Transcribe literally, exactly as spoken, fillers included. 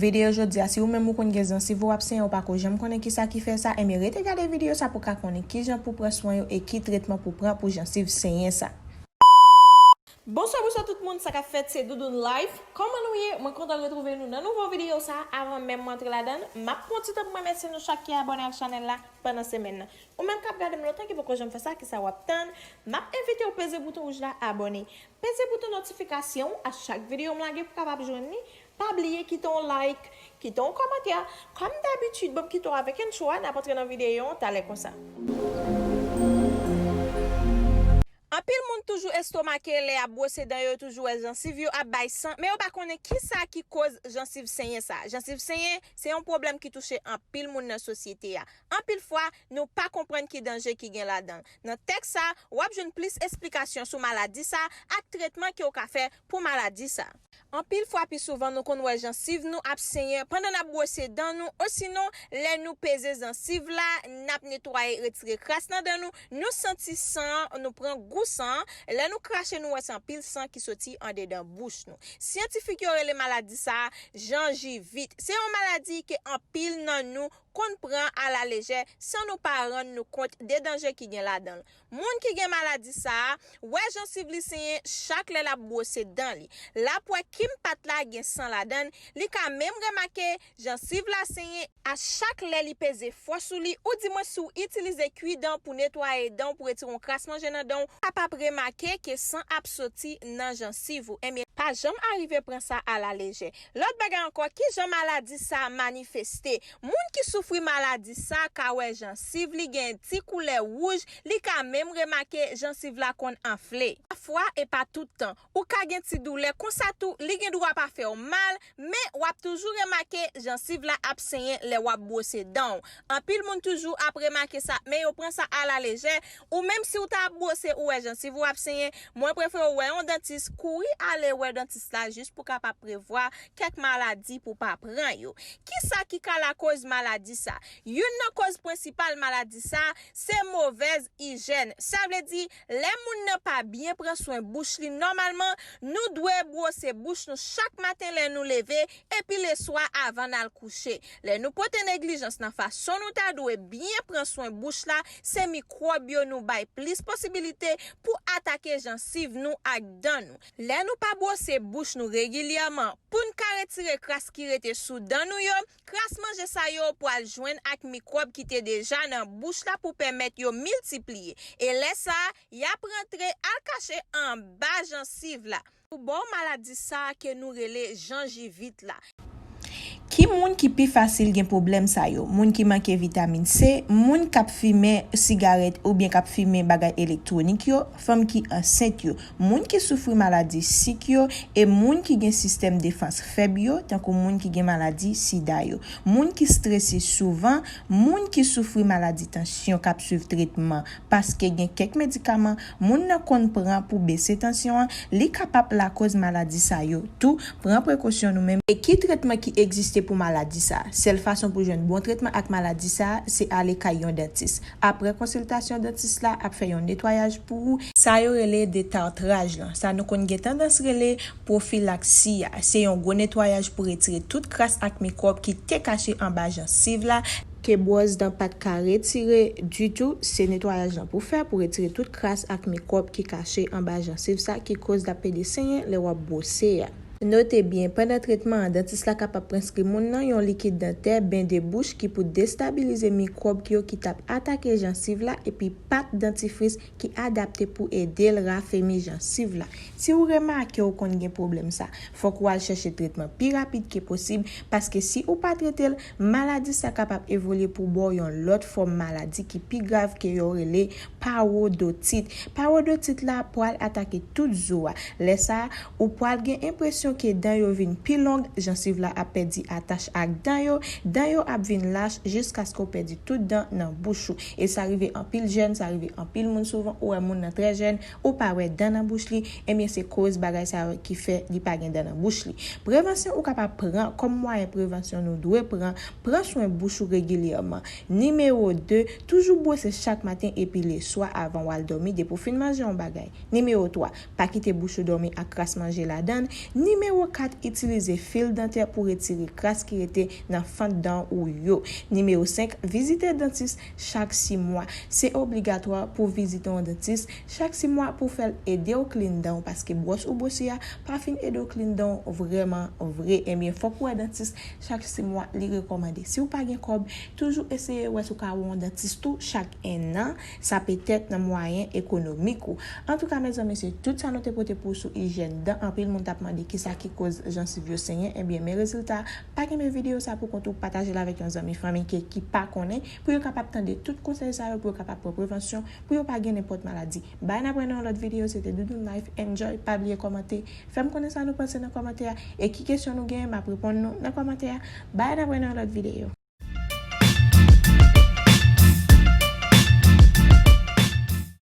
Videyo jodi a, si ou menm ou konn gen zansiv ou ap senyen, ou pa ko janm konnen kisa ki fè sa, enben rete gade videyo sa pou ka konnen kijan pou pran swen yo e ki tretman pou pran pou jansiv senyen sa. Bonswa, bonswa tout moun, sa k ap fèt, se Doudoune Life. Kòman nou ye? Mwen kontan retwouve nou nan nouvo videyo sa. Avan menm mwen antre ladan l, m ap pran ti tan pou m remèsye nou chak ki abòne ak chanèl la pandan semèn nan. Ou menm k ap gade m lontan ki poko janm fè sa, kisa w ap tann? M ap envite w peze bouton wouj la abòne. Peze bouton notifikasyon a chak videyo m lage pou w kapab jwenn li. Pa bliye kite yon like, kite yon kòmantè. Kòm dabitid, ban m kite w avèk entwo a, n ap antre nan videyo an talè konsa. Anpil moun toujou estomake lè y ap bwose dan yo, toujou wè jansiv yo ap bay san, men yo pa konnen kisa ki koz jansiv senyen sa. Jansiv senyen, se yon pwoblèm ki touche anpil moun nan sosyete a. Anpil fwa, nou pa konprann ki danje ki gen ladan l. Nan tèks sa, w ap jwenn plis esplikasyon sou maladi sa ak tretman ke w ka fè pou maladi sa. Anpil fwa, pi souvan, nou konn wè jansiv nou ap senyen pandan n ap bwose dan nou, osinon, lè nou peze jansiv la, n ap netwaye, retire kras nan dan nou, nou santi san an, nou pran gou san an, lè nou krache, nou wè se anpil san ki soti andedan bouch nou. Syantifik yo rele maladi sa a janjivit. Se yon maladi ke anpil nan nou konn pran alalejè san nou pa rann nou kont de danje ki gen ladan l. Moun ki gen maladi sa a, wè jansiv li senyen chak lè l ap bwose dan li. L ap wè kim pat la gen san ladan l, li ka menm remake jansiv la senyen a chak lè li peze fò sou li, oudimwen si w itilize kwi dan pou netwaye dan w, pou retire yon kras manje nan dan w, w kapab remake ke san ap soti nan jansiv ou. Enben, pa janm arive pran sa alalejè. Lòt bagay ankò, kijan maladi sa a manifeste? Moun ki soufri maladi sa a ka wè jansiv li gen ti koulè wouj, li ka menm remake jansiv la konn anfle. Pafwa, e pa tout tan, ou ka gen ti doulè konsa tou, li gen dwa pa fè w mal, men w ap toujou remake jansiv la ap senyen lè w ap bwose dan w. Anpil moun toujou ap remake sa, men yo pran sa alalejè. Ou menm si w ta ap bwose, ou wè jansiv ou ap senyen, mwen prefere w wè yon dantis, kouri ale wè dantis la jis pou kapab prevwa kèk maladi pou pa pran yo. Kisa ki ka lakoz maladi sa? Youn nan koz prensipal maladi sa, se movèz ijèn. Sa vle di, lè moun nan pa byen pran swen bouch li nòmalman, nou dwe bwose bouch nou chak maten lè nou leve, epi leswa avan n al kouche. Lè nou pote neglijans nan fason nou ta dwe byen pran swen bouch la, se mikwòb yo nou bay plis posibilite pou atake jansiv nou ak dan nou. Lè nou pa bwose bouch nou regilyèman pou n ka retire kras ki rete sou dan nou yo, kras manje sa yo pwal jwenn ak mikwòb ki te deja nan bouch la pou pèmèt yo miltipliye. E lè sa a, y ap rantre al kache anba jansiv la. Pou bò maladi sa a ke nou rele janjivit la. Ki moun ki pi fasil gen pwoblèm sa yo? Moun ki manke vitamin C, moun k ap fimen sigarèt oubyen k ap fimen bagay elektwonik yo, fanm ki ansent yo, moun ki soufri maladi sik yo, e moun ki gen sistèm defans fèb yo, tankou moun ki gen maladi sida yo, moun ki strese souvan, moun ki soufri maladi tansyon k ap swiv tretman, paske gen kèk medikaman moun nan konn pran pou bese tansyon an, li kapab lakoz maladi sa yo tou. Pran prekosyon nou menm. E ki tretman ki egziste pou maladi sa? Sèl fason pou jwenn bon tretman ak maladi sa, se ale kay yon dantis. Apre konsiltasyon, dantis la ap fè yon netwayaj pou ou. Sa yo rele detartraj lan. Sa nou konn gen tandans rele pwofilaksi a. Se yon gwo netwayaj pou retire tout kras ak mikwòb ki te kache anba jansiv la, ke bwòs dan pa t ka retire ditou. Se netwayaj lan pou fè pou retire tout kras ak mikwòb ki kache anba jansiv sa ki koz l ap pede senyen lè w ap bwose a. Note byen, pandan tretman an, dantis la kapab preskri moun nan yon likid dantè, ben de bouch ki pou destabilize mikwòb ki yo ki t ap atake jansiv la, epi pat dantifris ki adapte pou ede l rafèmi jansiv la. Si w remake w konn gen pwoblèm sa, fòk w al chèche tretman pi rapid ke posib, paske si ou pa trete l, maladi sa kapab evolye pou ba w yon lòt fòm maladi ki pi grav ke yo rele pawodotit. Pawodotit la pwal atake tout zo a. Lè sa a, ou pwal gen enpresyon ke dan yo vin pi long, jansiv la ap pèdi atach ak dan yo, dan yo ap vin lach jiskaske w pèdi tout dan nan bouch ou. E sa rive anpil jèn, sa rive anpil moun souvan, ou wè moun nan trè jèn, ou pa wè dan nan bouch li, ebyen se koz bagay sa yo ki fè li pa gen dan nan bouch li. Prevansyon ou kapab pran, kòm mwayen prevansyon nou dwe pran, pran swen bouch ou regilyèman. Nimewo de, toujou bwose chak maten epi leswa avan w al dòmi depi w fin manje yon bagay. Nimewo twa, pa kite bouch ou dòmi ak kras manje ladan l. Nimewo kat, itilize fil dantè pou retire kras ki rete nan fant dan ou yo. Nimewo senk, vizite dantis chak sis mwa. Se obligatwa pou vizite yon dantis chak sis mwa pou fè l ede w klin dan w, paske bwòs ou bwose a pa fin ede w klin dan w vrèman vre. Ebyen, fòk ou wè dantis chak sis mwa, li rekòmande. Si w pa gen kòb, toujou eseye wè si w ka wè yon dantis tou chak en an. Sa petèt nan mwayen ekonomik ou. Antouka, mezanmi, se tout sa nou te pote pou w sou ijyèn dan. Anpil moun t ap mande kisa ki koz jansiv yo senyen. Ebyen, men rezilta. Pa kenbe videyo sa pou kont ou, pataje l avèk yon zanmi, fanmi ke, ki pa konnen, pou yo kapab tande tout konsèy sa yo, pou yo kapab pran prevansyon, pou yo pa gen nenpòt maladi. Bye, n ap wè nan yon lòt videyo. Se te Doudoune Life. Enjoy, pa bliye kòmante. Fè m konnen sa nou panse nan kòmantè a. E ki kesyon nou genyen, m ap reponn nou nan kòmantè a. Bye, n ap wè nan yon lòt videyo.